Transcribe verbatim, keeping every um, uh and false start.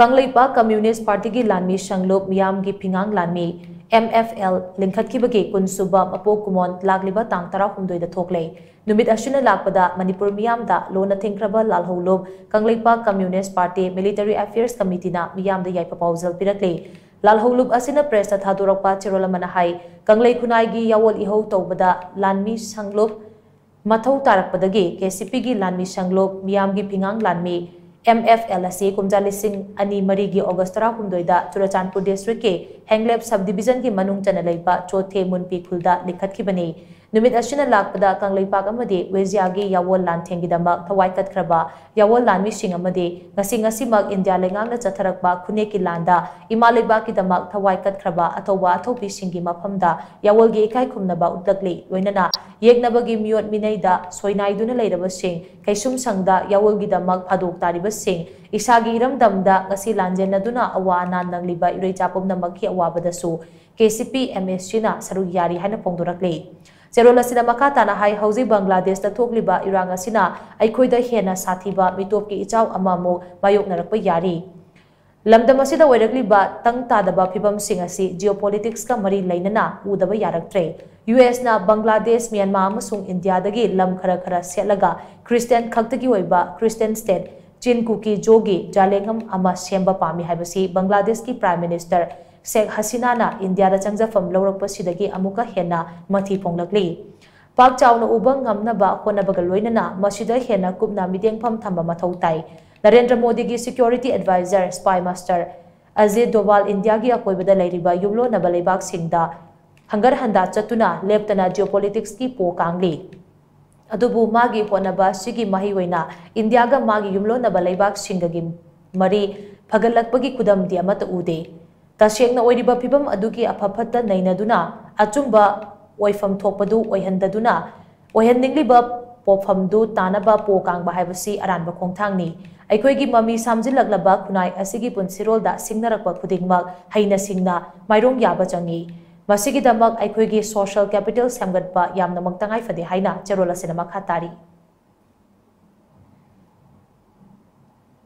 Kangleipak communist ꯄꯥꯔꯇꯤꯒꯤ ꯂꯥꯟꯃꯤ ꯁꯪꯂꯨꯞ ꯃꯤꯌꯥꯝꯒꯤ ꯐꯤꯉꯥꯡ ꯂꯥꯟꯃꯤ, M F L, ꯂꯤꯡꯈꯠꯈꯤꯕꯒꯤ ꯀꯨꯟꯁꯨꯕ ꯃꯄꯣꯛ ꯀꯨꯝꯑꯣꯟ ꯂꯥꯛꯂꯤꯕ ꯇꯥꯡ ꯇꯔꯥꯍꯨꯝꯗꯣꯏꯗ ꯊꯣꯛꯂꯦ꯫ ꯅꯨꯃꯤꯠ ꯑꯁꯤꯅ ꯂꯥꯛꯄꯗ ꯃꯅꯤꯄꯨꯔ ꯃꯤꯌꯥꯝꯗ ꯂꯣꯟꯅ ꯊꯤꯡꯈ꯭ꯔꯕ ꯂꯥꯜꯍꯧꯂꯨꯞ Kangleipak communist party military affairs ꯀꯃꯤꯇꯤꯅ ꯃꯤꯌꯥꯝꯗ ꯌꯥꯏꯐ ꯄꯥꯎꯖꯦꯜ ꯄꯤꯔꯛꯂꯤ꯫ ꯂꯥꯜꯍꯧꯂꯨꯞ ꯑꯁꯤꯅ ꯄ꯭ꯔꯦꯁꯇ ꯊꯥꯗꯣꯔꯛꯄ ꯆꯦꯔꯣꯜ ꯑꯃꯅ ꯍꯥꯏ, ꯀꯪꯂꯩ ꯈꯨꯟꯅꯥꯏꯒꯤ ꯌꯥꯑꯣꯜ ꯏꯍꯧ ꯇꯧꯕꯗ ꯂꯥꯟꯃꯤ ꯁꯪꯂꯨꯞ ꯃꯊꯧ ꯇꯥꯔꯛꯄꯗꯒꯤ ꯀꯦ ꯁꯤ ꯄꯤꯒꯤ ꯂꯥꯟꯃꯤ ꯁꯪꯂꯨꯞ ꯃꯤꯌꯥꯝꯒꯤ ꯐꯤꯉꯥꯡ ꯂꯥꯟꯃꯤ, M F L, ꯑꯁꯤ ꯀꯨꯝꯖꯥ ꯂꯤꯁꯤꯡ ꯑꯅꯤ ꯃꯔꯤꯒꯤ ꯑꯣꯒꯁ꯭ꯠ ꯇꯔꯥꯍꯨꯝꯗꯣꯏꯗ ꯆꯨꯔꯆꯥꯟꯄꯨꯔ ꯗꯤꯁꯇ꯭ꯔꯤꯛꯀꯤ ꯍꯦꯡꯂꯦꯞ ꯁꯕ ꯗꯤꯕꯤꯖꯟꯒꯤ ꯃꯅꯨꯡ ꯆꯟꯅ ꯂꯩꯕ ꯆꯣꯊꯦ ꯃꯨꯟꯄꯤ ꯈꯨꯜꯗ ꯂꯤꯡꯈꯠꯈꯤꯕꯅꯤ꯫ ꯅꯨꯃꯤꯠ ꯑꯁꯤꯅ ꯂꯥꯛꯄꯗ ꯀꯪꯂꯩꯄꯥꯛ ꯑꯃꯗꯤ ꯋꯦꯖꯤꯌꯥꯒꯤ ꯌꯥꯑꯣꯜ ꯂꯥꯟꯊꯦꯡꯒꯤꯗꯃꯛ ꯊꯋꯥꯏ ꯀꯠꯈ꯭ꯔꯕ ꯌꯥꯑꯣꯜ ꯂꯥꯟꯃꯤꯁꯤꯡ ꯑꯃꯗꯤ ꯉꯁꯤ ꯉꯁꯤꯃꯛ ꯏꯟꯗꯤꯌꯥ ꯂꯩꯉꯥꯛꯅ ꯆꯠꯊꯔꯛꯄ ꯈꯨꯟꯅꯦꯛꯀꯤ ꯂꯥꯟꯗ ꯏꯃꯥ ꯂꯩꯕꯥꯛꯀꯤꯗꯃꯛ ꯊꯋꯥꯏ ꯀꯠꯈ꯭ꯔꯕ ꯑꯊꯧꯕ ꯑꯊꯧꯕꯤꯁꯤꯡꯒꯤ ꯃꯐꯝꯗ ꯌꯥꯑꯣꯜꯒꯤ ꯏꯀꯥꯏ ꯈꯨꯝꯅꯕ ꯎꯠꯂꯛꯂꯤ꯫ ꯂꯣꯏꯅꯅ ꯌꯦꯛꯅꯕꯒꯤ ꯃꯤꯑꯣꯠ ꯃꯤꯅꯩꯗ ꯁꯣꯏꯅꯥꯏꯗꯨꯅ ꯂꯩꯔꯕꯁꯤꯡ, ꯀꯩꯁꯨꯝ ꯁꯪꯗ ꯌꯥꯑꯣꯜꯒꯤꯗꯃꯛ ꯐꯥꯗꯣꯛ ꯇꯥꯔꯤꯕꯁꯤꯡ, ꯏꯁꯥꯒꯤ ꯏꯔꯝꯗꯝꯗ ꯉꯁꯤ ꯂꯥꯟꯖꯦꯟꯅꯗꯨꯅ ꯑꯋꯥ ꯑꯅꯥ ꯅꯪꯂꯤꯕ ꯏꯔꯩꯆꯥ ꯄꯨꯝꯅꯃꯛꯀꯤ ꯑꯋꯥꯕꯗꯁꯨ ꯀꯦ ꯁꯤ ꯄꯤ M S Cꯅ ꯁꯔꯨꯛ ꯌꯥꯔꯤ ꯍꯥꯏꯅ ꯐꯣꯡꯗꯣꯔꯛꯂꯤ꯫ ꯆꯦꯔꯣꯜ ꯑꯁꯤꯗ ꯃꯈꯥ ꯇꯥꯅ ꯍꯥꯏ, ꯍꯧꯖꯤꯛ ꯕꯪꯒ꯭ꯂꯥꯗꯦꯁꯇ ꯊꯣꯛꯂꯤꯕ ꯏꯔꯥꯡ ꯑꯁꯤꯅ ꯑꯩꯈꯣꯏꯗ ꯍꯦꯟꯅ ꯁꯥꯊꯤꯕ ꯃꯤꯇꯣꯞꯀꯤ ꯏꯆꯥꯎ ꯑꯃ ꯑꯃꯨꯛ ꯃꯥꯌꯣꯛꯅꯔꯛꯄ ꯌꯥꯔꯤ꯫ ꯂꯝꯗꯝ ꯑꯁꯤꯗ ꯑꯣꯏꯔꯛꯂꯤꯕ ꯇꯪ ꯇꯥꯗꯕ ꯐꯤꯕꯝꯁꯤꯡ ꯑꯁꯤ geopoliticsꯀ ꯃꯔꯤ ꯂꯩꯅꯅ ꯎꯗꯕ ꯌꯥꯔꯛꯇ꯭ꯔꯦ꯫ U Sꯅ ꯕꯪꯒ꯭ꯂꯥꯗꯦꯁ, ꯃ꯭ꯌꯥꯟꯃꯥꯔ ꯑꯃꯁꯨꯡ ꯏꯟꯗꯤꯌꯥꯗꯒꯤ ꯂꯝ ꯈꯔ ꯈꯔ ꯁꯦꯠꯂꯒ ꯈ꯭ꯔꯤꯁꯇꯤꯌꯥꯟ ꯈꯛꯇꯒꯤ ꯑꯣꯏꯕ Christian state ꯆꯤꯟ ꯀꯨꯀꯤ ꯖꯣꯒꯤ ꯖꯥꯂꯦꯡꯉꯝ ꯑꯃ ꯁꯦꯝꯕ ꯄꯥꯝꯃꯤ ꯍꯥꯏꯕꯁꯤ ꯕꯪꯒ꯭ꯂꯥꯗꯦꯁꯀꯤ Prime Minister ꯁꯦꯈ ꯍꯁꯤꯅꯥꯅ ꯏꯟꯗꯤꯌꯥꯗ ꯆꯪꯖꯐꯝ ꯂꯧꯔꯛꯄꯁꯤꯗꯒꯤ ꯑꯃꯨꯛꯀ ꯍꯦꯟꯅ ꯃꯊꯤ ꯐꯣꯡꯂꯛꯂꯤ꯫ ꯄꯥꯛ ꯆꯥꯎꯅ ꯎꯕ ꯉꯝꯅꯕ ꯍꯣꯠꯅꯕꯒ ꯂꯣꯏꯅꯅ ꯃꯁꯤꯗ ꯍꯦꯟꯅ ꯀꯨꯞꯅ ꯃꯤꯠꯌꯦꯡꯐꯝ ꯊꯝꯕ ꯃꯊꯧ ꯇꯥꯏ꯫ ꯅꯔꯦꯟꯗ꯭ꯔ ꯃꯣꯗꯤꯒꯤ security advisor, spy master Ajit ꯗꯣꯚꯥꯜ ꯏꯟꯗꯤꯌꯥꯒꯤ ꯑꯀꯣꯏꯕꯗ ꯂꯩꯔꯤꯕ ꯌꯨꯝꯂꯣꯟꯅꯕ ꯂꯩꯕꯥꯛꯁꯤꯡꯗ ꯍꯪꯒꯠ ꯍꯟꯗꯥ ꯆꯠꯇꯨꯅ ꯂꯦꯞꯇꯅ geopoliticsꯀꯤ ꯄꯣ ꯀꯥꯡꯂꯤ꯫ ꯑꯗꯨꯕꯨ ꯃꯥꯒꯤ ꯍꯣꯠꯅꯕ ꯑꯁꯤꯒꯤ ꯃꯍꯩ ꯑꯣꯏꯅ ꯏꯟꯗꯤꯌꯥꯒ ꯃꯥꯒꯤ ꯌꯨꯝꯂꯣꯟꯅꯕ ꯂꯩꯕꯥꯛꯁꯤꯡꯒꯒꯤ ꯃꯔꯤ ꯐꯒꯠꯂꯛꯄꯒꯤ ꯈꯨꯗꯝꯗꯤ ꯑꯃꯠꯇ ꯎꯗꯦ꯫ ꯇꯁꯦꯡꯅ ꯑꯣꯏꯔꯤꯕ ꯐꯤꯚꯝ ꯑꯗꯨꯒꯤ ꯑꯐ ꯐꯠꯇ ꯅꯩꯅꯗꯨꯅ ꯑꯆꯨꯝꯕ ꯑꯣꯏꯐꯝ ꯊꯣꯛꯄꯗꯨ ꯑꯣꯏꯍꯟꯗꯗꯨꯅ, ꯑꯣꯏꯍꯟꯅꯤꯡꯂꯤꯕ ꯄꯣꯠꯐꯝꯗꯨ ꯇꯥꯅꯕ ꯄꯣ ꯀꯥꯡꯕ ꯍꯥꯏꯕꯁꯤ ꯑꯔꯥꯟꯕ ꯈꯣꯡꯊꯥꯡꯅꯤ꯫ ꯑꯩꯈꯣꯏꯒꯤ ꯃꯃꯤ ꯁꯥꯝꯖꯤꯜꯂꯛꯂꯕ ꯈꯨꯟꯅꯥꯏ ꯑꯁꯤꯒꯤ ꯄꯨꯟꯁꯤꯔꯣꯜꯗ ꯁꯤꯡꯅꯔꯛꯄ ꯈꯨꯗꯤꯡꯃꯛ ꯍꯩꯅ ꯁꯤꯡꯅ ꯃꯥꯏꯔꯣꯡ ꯌꯥꯕ ꯆꯪꯏ꯫ ꯃꯁꯤꯒꯤꯗꯃꯛ ꯑꯩꯈꯣꯏꯒꯤ social capital ꯁꯦꯝꯒꯠꯄ ꯌꯥꯝꯅꯃꯛ ꯇꯉꯥꯏ ꯐꯗꯦ ꯍꯥꯏꯅ ꯆꯦꯔꯣꯜ ꯑꯁꯤꯅ ꯃꯈꯥ ꯇꯥꯔꯤ꯫